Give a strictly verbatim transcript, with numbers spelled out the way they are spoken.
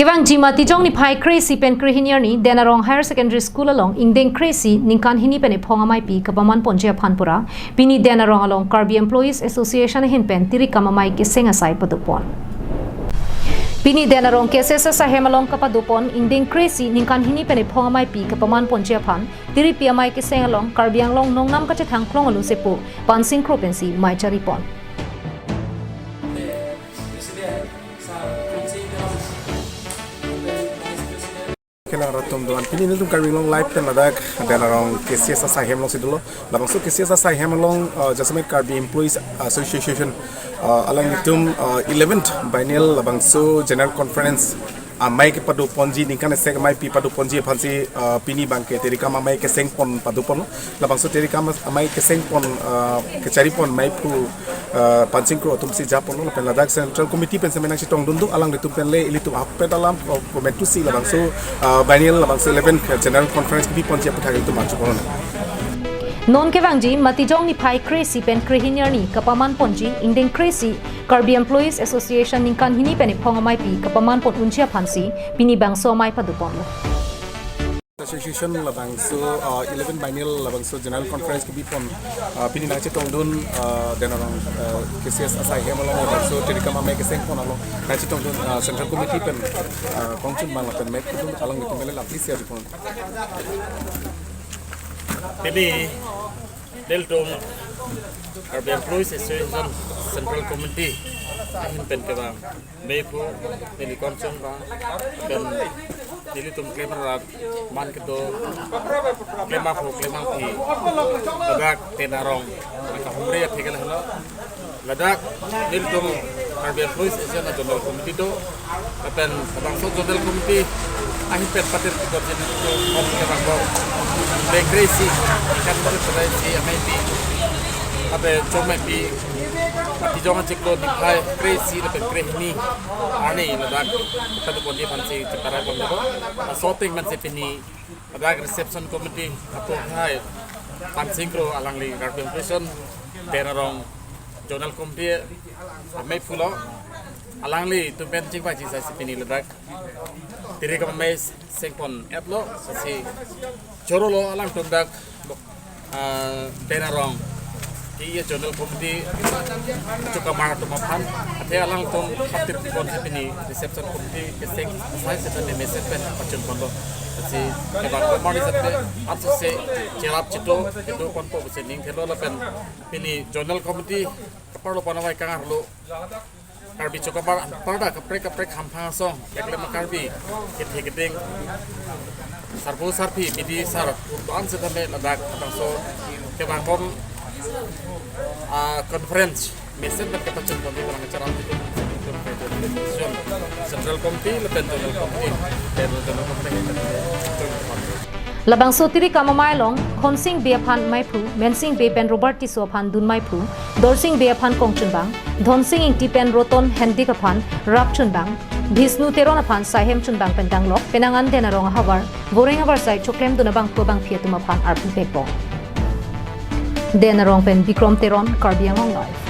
Kevangji Matijong niphai kre-isi pen krehini arni Den Arong Higher Secondary School along ingdeng kre-isi ningkan hini pen ephong ameipi kapaman ponji aphan pura pini Den Arong along Karbi Employees Association ahin pen tirikam amei keseng asai padopon. Pini Den Arong K C S asaihem along kapadopon ingdeng kre-isi ningkan hini pen ephong ameipi kapaman ponji aphan tiripi amei keseng along Karbi Anglong nongnam kachethang klong alu sepo Pansing Kro pensi mei charipon. Kelang rat atum doan, pini nelitum Karbi Anglong Live pen ladak Den Arong K C S asaihem alongsi dolo. Labangso K C S asaihem along, uh, jasemet Karbi Employees Association, uh, alanglitum, uh, eleventh biennial labangso General Conference amei kepadoponji, ningkan isi ameipi padoponji aphansi, uh, pini abangke tirikam amei keseng pon padoponlo. Labangso tirikam amei keseng pon, uh, kecharipon meiphu, uh, Pansing Kro atumsi japonlo, lapen ladak Central Committee pen semenang chetongdun do, alanglitum pen le ilitum ahokpet alam, uh, komentusi labangso, uh, biennial labangso eleventh General Conference kebiponji aphuthak ilitum arjuponlo. Non kevangji Matijong niphai kre-isi pen krehini arni kapaman ponji ingdeng kre-isi Karbi Employees Association ningkan hini pen ephong ameipi kapaman pon unji aphansi pini bangso amei padoponlo. Association labangso, uh, eleven biennial labangso General Conference kebipon, uh, pini nangchetongdun, uh, Den Arong, uh, K C S asaihem along labangso tirikam amei keseng pon along nangchetongdun, uh, Central Committee pen, uh, kongchunbang lapen mei kedun alanglitum mele lapli sia dipon. Pini nelitum Karbi Employees Association Central Committee ahin pen kevang meiphu, neli kongchunbang, pen nelitum klemrap, man kedo, klemaphu klemaphi, ladak Den Arong, maka humre atheke lahelo. Ladak nelitum Karbi Employees Association a General Committee do, lapen labangso General Committee ahin pen patir kikot jin nelitum kevang bom ingdeng kre-isi, kan kre-isi ameipi, ape chomeipi, Matijong achiklo niphai kre-isi lapen krehini arni ladak padoponji aphansi cheparai pon do. Laso ateng pensi pini ladak Reception Committee apo hai Pansing Kro alangli Karbi Employees Den Arong Zonal Committee ameiphu lo, alanglitum pen chingvai chingsai si pini ladak tirikam amei sengpon etlo, si choro lo alangtum dak, ah, Den Arong ke-e Zonal Committee chokamar atum aphan, athe alangtum patir pon si pini Reception Committee keseng asai setame mesen pen pachun ponlo. Si kevang komar ni setame ansi se cherap chedo, chedo ponpo pusi ning thelo lapen pini Zonal Committee kaparlo panavai kangarlo Karbi chokamar anparta kaprek kaprek hamphang asong, keklem Karbi, kethe keding, sarpo sarpi, bidi sar, urban setame ladak, laso kevang bom, ah, conference mesen pen kepachun ponji kalang acara itu, Central Committee lapen Zonal Committee, lapen Zonal Committee. Labangso tirikam amei along Khonsing Bey aphan meiphu, Mensing Bey pen Robert Tisso aphan dun meiphu, Dorsing Bey aphan kongchunbang, Dhonsing Ingti pen Roton Hendik aphan rapchunbang, Bhisnu Teron aphan saihem chunbang pen danglok, penang an Den Arong ahavar voreng avarsai choklemdun abangphu abangphi atum aphan arpu pekbom. Den Arong pen Bikrom Teron, Karbi Anglong Live.